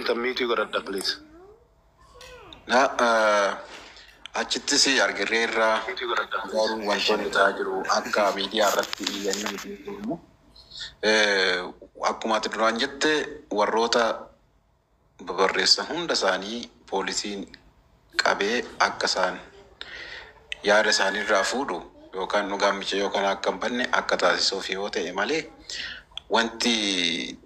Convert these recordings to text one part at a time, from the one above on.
Jirtan mute godhadha, please. Na achittis argirreerra, garuu wantoonni ta'aa jiru akka miidiyaa irratti iyyanii beekamu. Akkuma ati duraan jette, warroota babarreessan hunda isaanii poolisiin qabee akka isaan yaada isaaniirraa fuudhu yookaan dhugaan mucayyoo kanaa akka hin banne akka taasisuuf yoo ta'e malee, wanti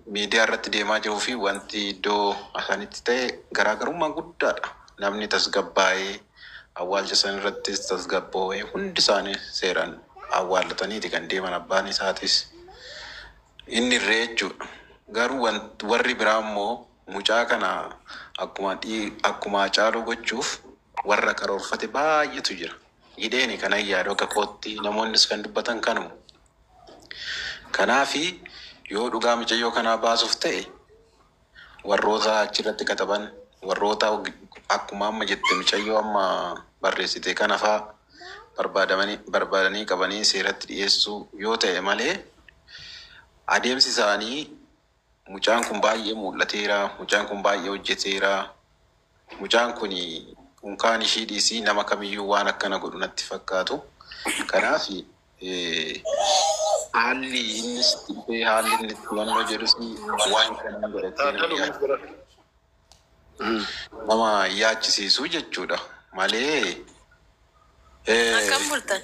miidiyaa irratti deemaa jiruu fi wanti iddoo sanitti ta'e garaagarummaa guddaadha. Namni tasgabbaa'ee awwaalcha san irrattis tasgabbaa'ee, hundi isaanii seeraan awwaallataniiti kan deeman, abbaan isaatis inni irree jechuudha. Garuu warri biraa immoo mucaa kana akkuma Haacaaluu gochuuf warra karoorfate baay'eetu jira. Hidheeni kanan yaadu akka kootti, namoonnis kan dubbatan kanuma. Kanaafi yoo dhugaa mucayyoo kanaa baasuuf ta'e, warroota achirratti kataban, warroota akkuma amma jette mucayyoo amma barreessite kana faa barbaadamanii barbaadanii qabanii seeratti dhiyeessuu yoo ta'e malee, adeemsi isaanii mucaan kun baay'ee mul'ateera, mucaan kun baay'ee hojjeteera, mucaan kun unkaan ishii dhiisii nama kamiyyuu waan akkana godhu natti fakkaatu. Kanaaf haalli innis itti dhufee, haalli inni itti filannoo jedhus waan kana godhatee Taaddaluu mute godhadhu. Nama yaachisiisu jechuudha malee. Akkam bultan?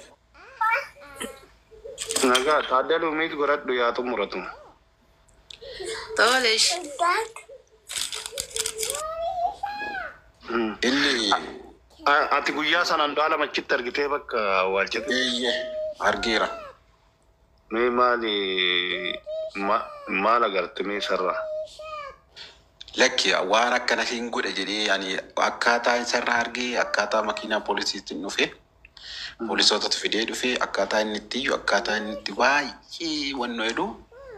Nagaa. Taaddaluu, mute godhadhu, yaa xumuratu. Tole ishi. Inni Ati guyyaa sana Andu'aalam achitti argitee bakka awwaalchatti? Eeyye, argeera. Mee maali maal agarte mee sarraa? Lakki, waan akkana hin godhe jedhee ani akkaataa isarraa argee, akkaataa makiinaa poolisiitiin dhufe, poolisootatu fidee dhufe, akkaataa inni itti iyyu, akkaataa inni itti baay'ee wannoo jedhu,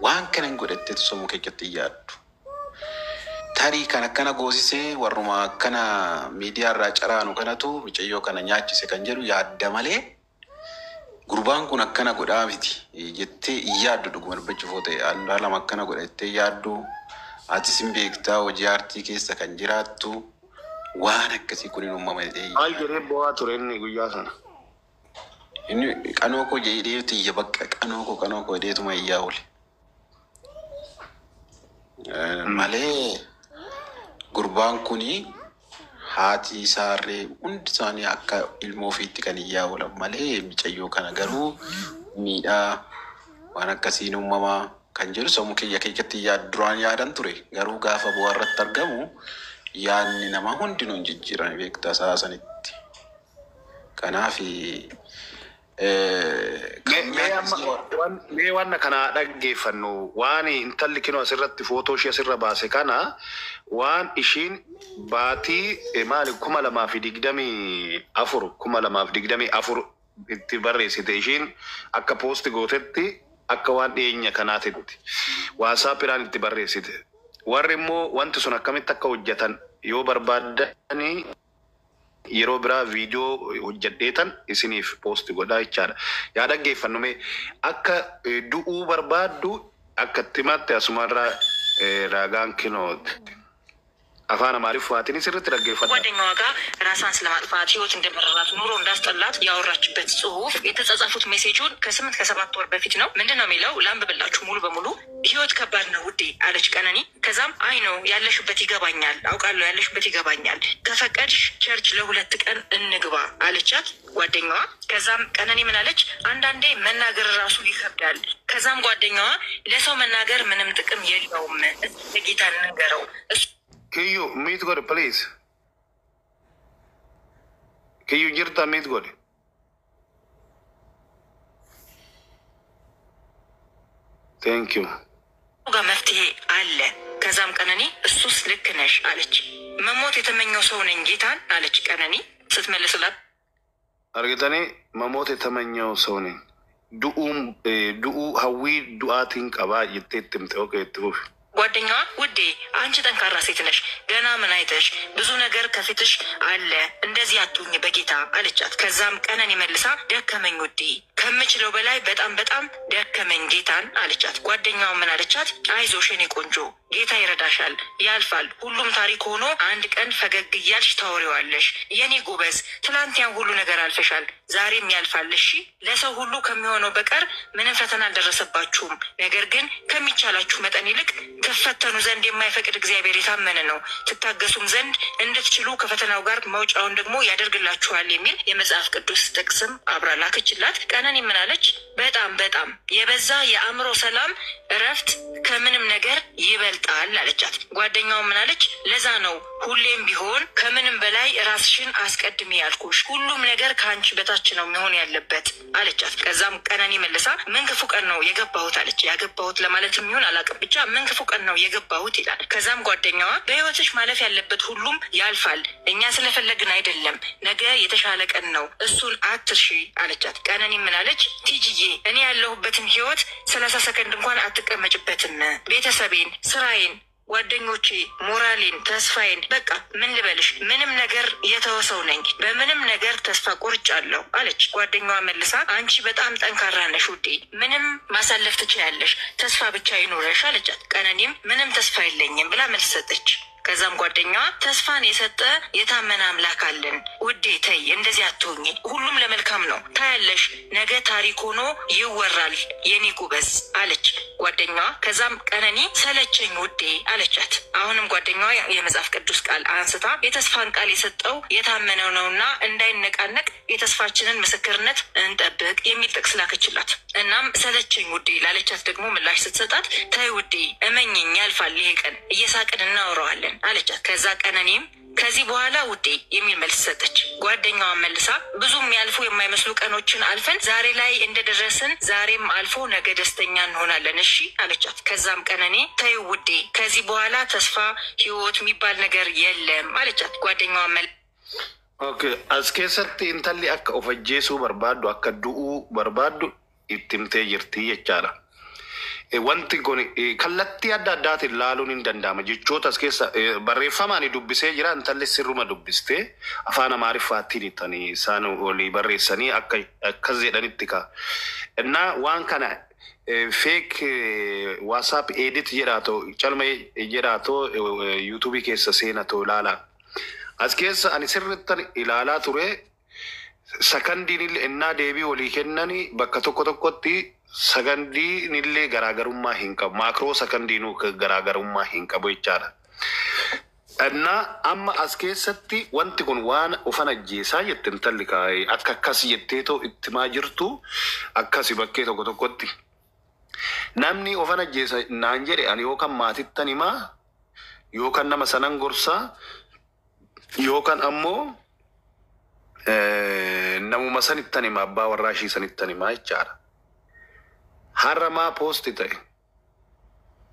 waan kana hin godhetteetu sammuu keessatti hin yaaddu. Tarii kan akkana goosisee warruma akkana miidiyaa irraa caraanu kanatu mucayyoo kana nyaachise kan jedhu yaadda malee, gurbaan kun akkana godhaa miti jettee hin yaaddu. Dhuguma dubbachuuf yoo ta'e, Andu'aalam akkana godha jettee yaaddu. Atis hin beektaa, hojii aartii keessa kan jiraattu, waan akkasii kun hin uumama jedhee hin Maal yaadu. Jedhee bo'aa ture inni guyyaa sana? Inni qanoo koo jedheetu iyya, bakka qanoo koo, qanoo koo jedheetuma iyyaa oole. Malee gurbaan kuni haati isaarree hundi isaanii akka ilmoo ofiitti kan iyyaa oolan malee, mucayyoo kana garuu miidhaa waan akkasiin uumamaa kan jedhu sammuu kiyya keessatti yaad duraan yaadan ture. Garuu gaafa bu'aa irratti argamu yaadni namaa hundinuu hin jijjiirame, beektaa, sa'a sanitti. Kanaaf kan Mee amma nyaachise mee waan kana dhaggeeffannu, waan intalli kinoo asirratti footoo ishee asirra baase kana, waan ishiin baatii maali 2024, 2024 itti barreessite, ishiin akka post gootetti, akka waan dhiyeenya kanaatitti WhatsAppiidhaan itti barreessite. Warri immoo wanti sun akkamitti akka hojjetan yoo barbaaddanii, yeroo biraa viidiyoo hojjedheetan isiniif post godhaa jechaadha. Yaa dhaggeeffannu mee akka du'uu barbaaddu akka itti himatte asumarraa ragaan kinooti. Afaan Amaariffaatiin sirriitti dhaggeeffadha. ጓደኛዋ ጋር ራሷን ስለማጥፋት ህይወት እንደመረራት ኑሮ እንዳስጠላት ያወራችበት ጽሁፍ የተጻጻፉት message ኡን ከ8 ከ7 ወር በፊት ነው። ምንድን ነው የሚለው? ላንብብላችሁ ሙሉ በሙሉ። ህይወት ከባድ ነው ውዴ አለች ቀነኒ። ከዛም አይ ነው ያለሽበት ይገባኛል፣ አውቃለሁ ያለሽበት ይገባኛል። ከፈቀድሽ church ለ2 ቀን እንግባ አለቻት ጓደኛዋ። ከዛም ቀነኒ ምን አለች? አንዳንዴ መናገር ራሱ ይከብዳል። ከዛም ጓደኛዋ ለሰው መናገር ምንም ጥቅም የለውም፣ ለጌታ እንንገረው እሱ Kiyyu, mute godhe, please. Kiyyu, jirta? Mute godhe. Thank you. ጋር መፍትሄ አለ። ከዛም ቀነኒ እሱስ ልክ ነሽ አለች። መሞት የተመኘው ሰው ነኝ ጌታን አለች ቀነኒ ስትመልስላት Argitanii, መሞት የተመኘው ሰው ነኝ, du'uun du'uu hawwii du'aatiin qabaa jettee itti himte. Okay, itti fufi. ጓደኛዋ ውዴ አንቺ ጠንካራ ሴት ነሽ፣ ገና ምን አይተሽ ብዙ ነገር ከፊትሽ አለ፣ እንደዚህ አትሁኝ በጌታ አለቻት። ከዛም ቀነኒ መልሳ ደከመኝ ውዴ፣ ከምችለው በላይ በጣም በጣም ደከመኝ ጌታን አለቻት። ጓደኛዋ ምን አለቻት? አይዞሽ የኔ ቆንጆ ጌታ ይረዳሻል፣ ያልፋል። ሁሉም ታሪክ ሆኖ አንድ ቀን ፈገግ እያልሽ ታወሪዋለሽ። የኔ ጎበዝ፣ ትላንት ያን ሁሉ ነገር አልፈሻል፣ ዛሬም ያልፋል። እሺ ለሰው ሁሉ ከሚሆነው በቀር ምንም ፈተና አልደረሰባችሁም። ነገር ግን ከሚቻላችሁ መጠን ይልቅ ትፈተኑ ዘንድ የማይፈቅድ እግዚአብሔር የታመነ ነው፣ ትታገሱም ዘንድ እንድትችሉ ከፈተናው ጋር መውጫውን ደግሞ ያደርግላችኋል የሚል የመጽሐፍ ቅዱስ ጥቅስም አብራ ላከችላት። ቀነኒ ምን አለች? በጣም በጣም የበዛ የአእምሮ ሰላም፣ እረፍት ከምንም ነገር ይበልጣል አለቻት። ጓደኛው ምን አለች? ለዛ ነው ሁሌም ቢሆን ከምንም በላይ ራስሽን አስቀድሚ ያልኩሽ፣ ሁሉም ነገር ከአንቺ በታች ነው መሆን ያለበት አለቻት። ከዛም ቀነኒ መልሳ ምን ክፉ ቀን ነው የገባሁት አለች። ያገባሁት ለማለት የሚሆን አላውቅም፣ ብቻ ምን ክፉ ቀን ነው የገባሁት ይላል። ከዛም ጓደኛዋ በህይወትሽ ማለፍ ያለበት ሁሉም ያልፋል፣ እኛ ስለፈለግን አይደለም፣ ነገ የተሻለ ቀን ነው፣ እሱን አትርሺ አለቻት። ቀነኒ ምን አለች? ቲጂዬ እኔ ያለሁበትን ህይወት 30 ሰከንድ እንኳን አትቀመጭበትም። ቤተሰቤን፣ ስራዬን፣ ጓደኞቼ፣ ሞራሌን፣ ተስፋዬን፣ በቃ ምን ልበልሽ፣ ምንም ነገር የተወሰው ነኝ፣ በምንም ነገር ተስፋ ቆርጫለሁ አለች። ጓደኛዋ መልሳ አንቺ በጣም ጠንካራ ነሽ ውዴ፣ ምንም ማሳለፍ ትችያለሽ፣ ተስፋ ብቻ ይኑረሽ አለቻት። ቀነኒም ምንም ተስፋ የለኝም ብላ መልስ ሰጠች። ከዛም ጓደኛዋ ተስፋን የሰጠ የታመነ አምላክ አለን ውዴ፣ ተይ እንደዚህ አትሆኚ፣ ሁሉም ለመልካም ነው፣ ታያለሽ፣ ነገ ታሪክ ሆኖ ይወራል የኔ ጎበዝ አለች ጓደኛዋ። ከዛም ቀነኒ ሰለቸኝ ውዴ አለቻት። አሁንም ጓደኛዋ የመጽሐፍ ቅዱስ ቃል አንስታ የተስፋን ቃል የሰጠው የታመነው ነውና እንዳይነቃነቅ የተስፋችንን ምስክርነት እንጠብቅ የሚል ጥቅስ ላከችላት። እናም ሰለቸኝ ውዴ ላለቻት ደግሞ ምላሽ ስትሰጣት ተይ ውዴ እመኝኝ ያልፋል ይሄ ቀን እየሳቅን እናወራዋለን አለቻት። ከዛ ቀነኒም ከዚህ በኋላ ውዴ የሚል መልስ ሰጠች። ጓደኛዋን መልሳ ብዙም ያልፉ የማይመስሉ ቀኖችን አልፈን ዛሬ ላይ እንደደረስን ዛሬም አልፎ ነገ ደስተኛ እንሆናለን እሺ አለቻት። ከዛም ቀነኒ ተይ ውዴ ከዚህ በኋላ ተስፋ ህይወት የሚባል ነገር የለም አለቻት። ጓደኛዋን Okay, as keessatti intalli akka of ajjeesuu barbaaddu, akka du'uu barbaaddu itti himtee jirti jechaadha. Wanti kun kallattii adda addaatiin laaluun hin danda'ama. Jechoota as keessa barreeffamaan dubbisee jira. Intalli sirruma dubbistee afaan Amaariffaattiin ittanii isaan olii barreessanii akka akkas jedhanitti ka. Innaa waan kana fake WhatsApp edit jedhaatoo calma jedhaatoo YouTubeii keessa seenatoo ilaalaa. As keessa ani sirrittan ilaalaa ture, sakandiin illee innaa deebii walii kennanii bakka tokko tokkotti sakandiin illee garaagarummaa hin qabu. Micro secondiinuu garaagarummaa hin qabu jechaadha. Innaa amma as keessatti wanti kun waan ufan ajjeesaa jette intalli kaa'ee akka akkas jetteetoo ittimaa jirtu akkasi bakkee tokko tokkotti. Namni ofan ajjeesa naan jedhe ani yookaan maatittan himaa, yookaan nama sanan gorsaa, yookaan ammoo namuma sanittan hima, abbaa warraa ishii sanittan himaa jechaadha. Har'a maa post ta'e?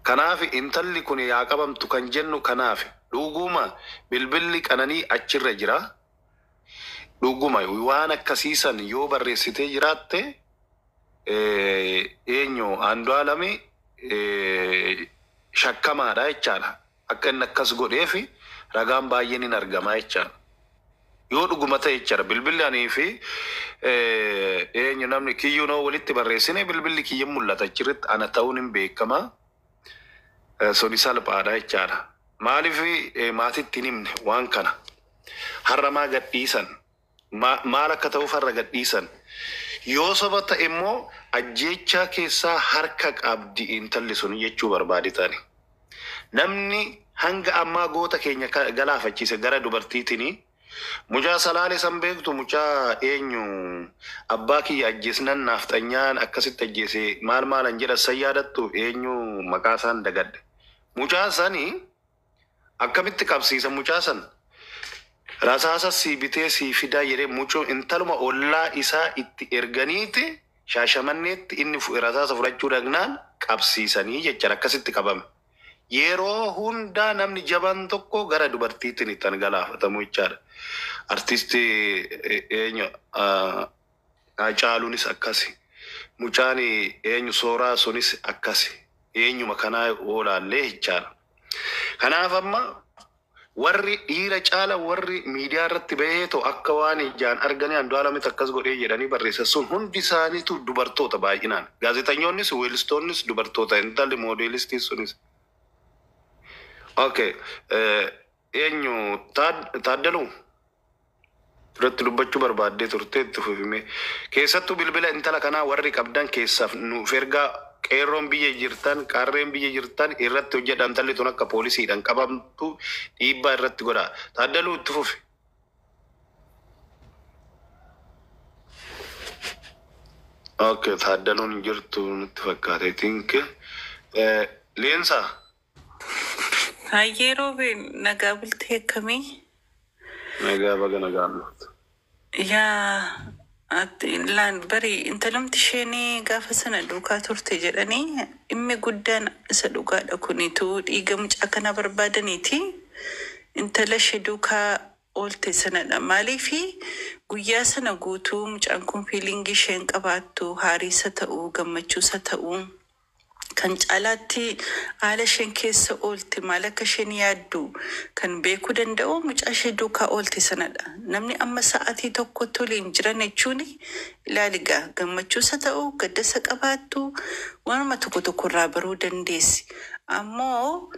Kanaaf intalli kun yaa qabamtu kan jennu kanaaf dhuguma bilbilli Qananii achirra jira. Dhuguma waan akkasiisan yoo barreessitee jiraatte eenyu Andu'aalami shakkamaadha jechaadha. Akka inni akkas godheefi ragaan baay'een hin argamaa jechaadha. Yoo dhuguma ta'e jechaadha. Bilbilli anii fi eenyu namni kiyyuu noo walitti barreessine bilbilli kiyya mul'ata achirratti ana ta'uun hin beekama. Suni salphaadha jechaadha. Maaliif maatitti hin himne waan kana? Har'a maa gadhiisan? Maal akka ta'uuf har'a gadhiisan? Yoo soba ta'e immoo ajjeechaa keessaa harka qabdi intalli sun jechuu barbaaditani. Namni hanga ammaa goota keenya galaafachiise gara dubartiitini. Mucaa Salaalee san beektu, mucaa eenyu abbaa kiyya ajjeesnan naafxanyaan akkasitti ajjeese maal maalan jedha san yaadattu, eenyu maqaa isaan dagadde. Mucaa sani akkamitti qabsiisa mucaa san? Rasaasa sii bitee sii fidaa jedhee mucoo intaluma ollaa isaa itti erganiiti Shaashamanneetti inni rasaasa fudhachuu dhagnaan qabsiisanii jechaadha, akkasitti qabame. Yeroo hundaa namni jabaan tokko gara dubartiitiin ittiin galaafatamu jechaadha. Artistii eenyu Haacaaluunis akkasi. Mucaan eenyu Sooraa sunis akkasi. Eenyuma kanaa oolaallee jechaadha. Kanaaf amma warri dhiira caala warri miidiyaa irratti bahee too akka waan ijaan arganii Andu'aalamitti akkas godhee jedhanii barreessan sun hundi isaaniitu dubartoota baay'inaan. Gaazexeessitoonnis weellistoonnis dubartoota, intalli moodeelistii sunis. Okay. Eenyu Taaddaluu duratti dubbachuu barbaaddee turte, itti fufime. Keessattuu bilbila intala kanaa warri qabdan keessaaf nuuf ergaa. Qeerroon biyya jirtan, qarreen biyya jirtan, irratti hojjedha. Intalli tun akka poolisiidhaan qabamtu dhiibbaa irratti godha. Taaddaluu, itti fufi. Okay, Taaddaluun hin jirtu nutti fakkaate. I think. Leensaa. Hayyee Roobee, nagaa bultee, akkamii? Nagaa, baga nagaan dhufte. Yaa ati laan bari intalumti isheen gaafa sana duukaa turte jedhanii dhimmi guddaan isa dhugaadha kunitu dhiiga mucaa kana barbaadaniiti. Intala ishee duukaa oolte sanadha. Maaliifi guyyaa sana guutuu mucaan kun feeling isheen qabaattu haariisa ta'uu, gammachuusa ta'uu, kan caalaatti haala isheen keessa oolte, maal akka isheen yaaddu kan beekuu danda'u mucaa ishee duukaa oolte sanadha. Namni amma sa'aatii tokkotti waliin jiran jechuun ilaali gaa, gammachuusa ta'uu, gaddasa qabaattu, waanuma tokko tokko irraa baruu dandeessi. Ammoo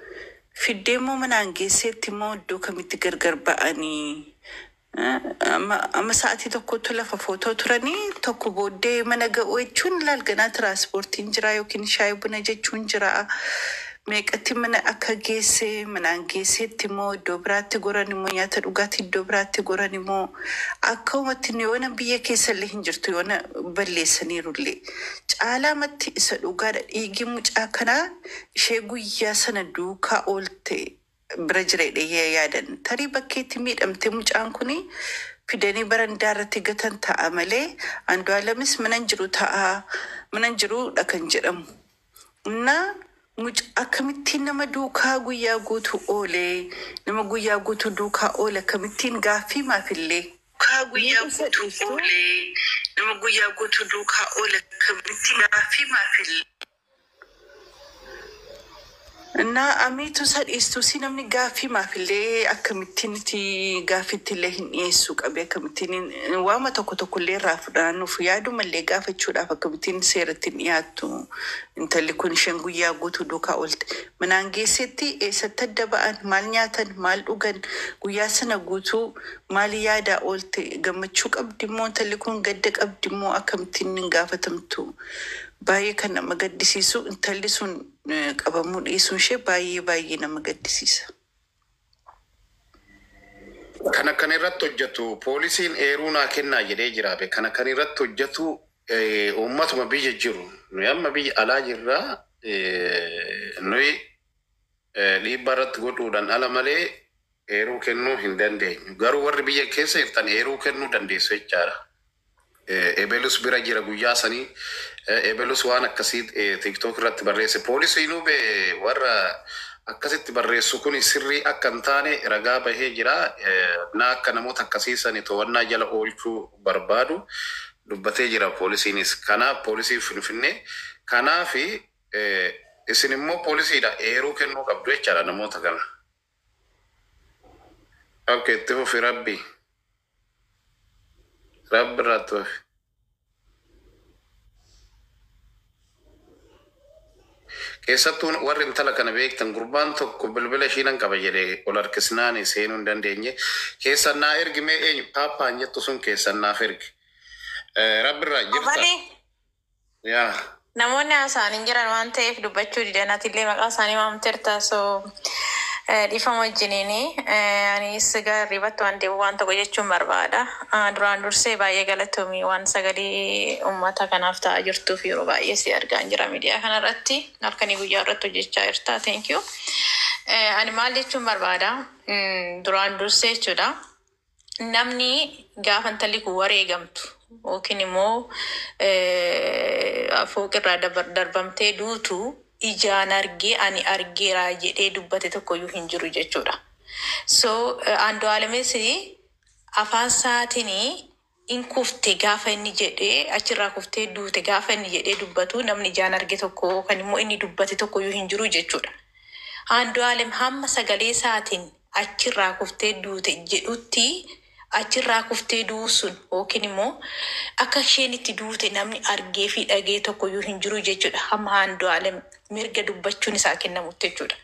fiddee immoo manaan geesseetti immoo iddoo kamitti gargar ba'anii, amma sa'aatii tokkotti lafa footoo turanii tokko booddee mana ga'u jechuun ilaal, ganaa tiraanspoortiin jira yookiin shaayii buna jechuun jira. Meeqatti mana akka geesse, manaan geesseetti immoo iddoo biraatti goran immoo, nyaata dhugaatii iddoo biraatti goran immoo, akkamumatti yoona biyya keessa illee hin jirtu, yoona balleessaniirullee. Caalaamatti isa dhugaadha, dhiigi mucaa kanaa ishee guyyaa sana duukaa oolte bira jira jedhee yaadan. Tarii bakkeetti miidhamte mucaan kuni fidanii barandaa irratti gatan ta'a malee Andu'aalamis mana hin jiru ta'a, mana hin jiruudha kan jedhamu. Na mucaa akkamittiin nama duukaa guyyaa guutuu oolee, nama guyyaa guutuu duukaa oole akkamittiin gaaffii maafillee. Duukaa guyyaa guutuu oolee, nama guyyaa guutuu duukaa oole akkamittiin gaaffii maafillee. እና amiitu isa dhiistuusi namni gaaffii maafillee akkamittiin itti gaaffiitti illee hin dhiyeessuu qabe, akkamittiin waama tokko tokko illee irraa fudhannuuf yaadumallee gaafachuudhaaf akkamittiin seeratti hin dhiyaattu intalli kun isheen guyyaa guutuu duukaa oolte? Manaan geessetti eessatti adda ba'an? Maal nyaatan? Maal dhugan? Guyyaa sana guutuu maal yaadaa oolte? Gammachuu qabdi immoo intalli kun gadda qabdi immoo akkamittiin hin gaafatamtu? Baay'ee kan nama gaddisiisu intalli sun qabamuu dhiisuun ishee baay'ee baay'ee nama gaddisiisa. Kana kan irratti hojjetu poolisiin eeruu naa kennaa jedhee jira be. Kana kan irratti hojjetu uummatuma biyya jiru. Nuyi amma biyya alaa jirraa, nuyi dhiibbaa irratti godhuudhaan ala malee eeruu kennuu hin dandeenyu. Garuu warri biyya keessa jirtan eeruu kennuu dandeessu jechaadha. Ebelus bira jira guyyaa sanii, ebelus waan akkasii TikTok irratti barreesse. Poolisiinuu be warra akkasitti barreessu kun sirrii akka hin taane ragaa bahee jira. Na akka namoota akkasii sani to'annaa jala oolchuu barbaadu dubbatee jira poolisiinis. Kanaaf poolisii Finfinnee. Kanaafi isin immoo poolisiidha, eeruu kennuu qabdu jechaadha namoota kana. Okay, itti fufi Rabbi. Rabbi irraa itti fufi. Keessattuu warri intala kana beektan, gurbaan tokko bilbila ishii nan qaba jedhee ol harkisnaan seenuu hin dandeenye. Keessan naa ergi mee, eenyu paappaan jettu sun keessan naaf ergi. Rabbi irraa jirta. Malee Yaa. namoonni haasa'an hin jiran waan ta'eef dubbachuu didan. Atillee maqaa isaanii waamteerta, so dhiifama wajjiniini. Anis hirribatti waan deebi'u waan tokko jechuun barbaada. Duraan dursee baay'ee galatoomii waan sagalee uummata kanaaf ta'aa jirtuuf. Yeroo baay'ee si argaa jira miidiyaa kanarratti, halkanii guyyaa irratti hojjechaa jirta. Thank you. Ani maal jechuun barbaada? Duraan dursee jechuudha. Namni gaafa intalli kun wareegamtu yookiin immoo fooqirraa darbamtee duutu ijaan argee, ani argeera jedhee dubbate tokkoyyuu hin jiru jechuudha. So Andu'aalamis afaan isaatiin In kufte gaafa inni jedhee, achirraa kuftee duute gaafa inni jedhee dubbatu, namni ijaan arge tokko kan immoo inni dubbate tokko iyyuu hin jiru jechuudha. Andu'aalem hamma sagalee isaatiin achirraa kuftee duute jedhutti, achirraa kuftee du'uu sun yookiin immoo akka isheen itti duute namni argee fi dhagee tokko iyyuu hin jiru jechuudha. Hamma Andu'aalem mirga dubbachuun isaa kennamutti jechuudha.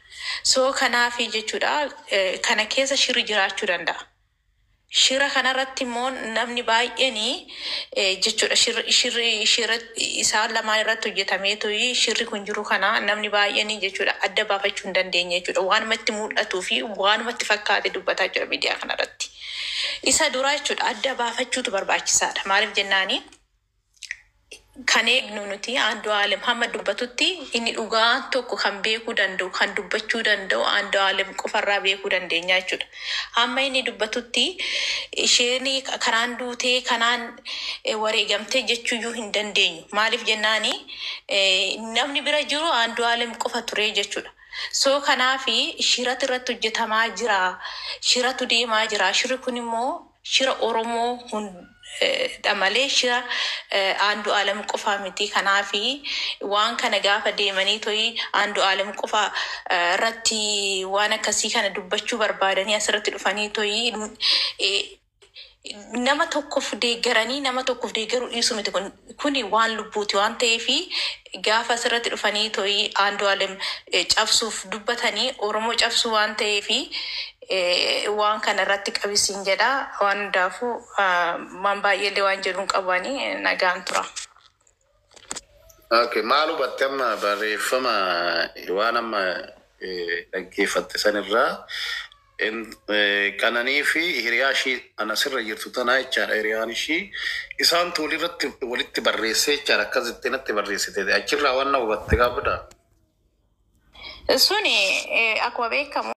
So kanaafi jechuudha, kana keessa shirri jiraachuu danda'a. Shira kanarratti immoo namni baay'een jechuudha, shirri shira isaan lamaan irratti hojjetamee toyi shirri kun jiru kana namni baay'een jechuudha adda baafachuu hin dandeenye jechuudha. Waanuma itti mul'atuu fi waanuma itti fakkaate dubbataa jira miidiyaa kanarratti. Isa dura jechuudha adda baafachuutu barbaachisaadha. Maaliif jennaani, kan eegnu nuti Andu'aalem hamma dubbatutti, inni dhugaa tokko kan beekuu danda'u, kan dubbachuu danda'u Andu'aalem qofarraa beekuu dandeenya jechuudha. Hamma inni dubbatutti isheen karaan duutee kanaan wareegamtee jechuuyyuu hin dandeenyu. Maaliif jennaani, namni bira jiru Andu'aalem qofa ture jechuudha. So kanaafi shiratu irratti hojjetamaa jira. Shiratu deemaa jira. Shirri kun immoo shira Oromoo dha malee shira Andu'aalem qofaa miti. Kanaafi waan kana gaafa deemanii toyi Andu'aalem qofa irratti waan akkasii kana dubbachuu barbaadanii asirratti dhufanii toyi nama tokkoof deeggaranii nama tokkoof deeggaruu dhiisuu miti kun. Kuni waan lubbuuti waan ta'eefi, gaafa asirratti dhufanii toyi Andu'aalem cabsuuf dubbatanii Oromoo cabsuu waan ta'eefi, waan kana irratti qabisiin jedha. Waan hundaafuu waan baay'eellee waan jedhuun qabanii, nagaan tura. Okay, maal hubatte amma barreeffama waan amma dhaggeeffatte sanirraa? Qananii fi hiriyaa ishii anasirra jirtu tanaa jechaadha. Hiriyaan ishii isaan walirratti walitti barreessee jechaadha, akkasitti natti barreessite. Achirraa waan na hubatte qabda. Suni akkuma beekamu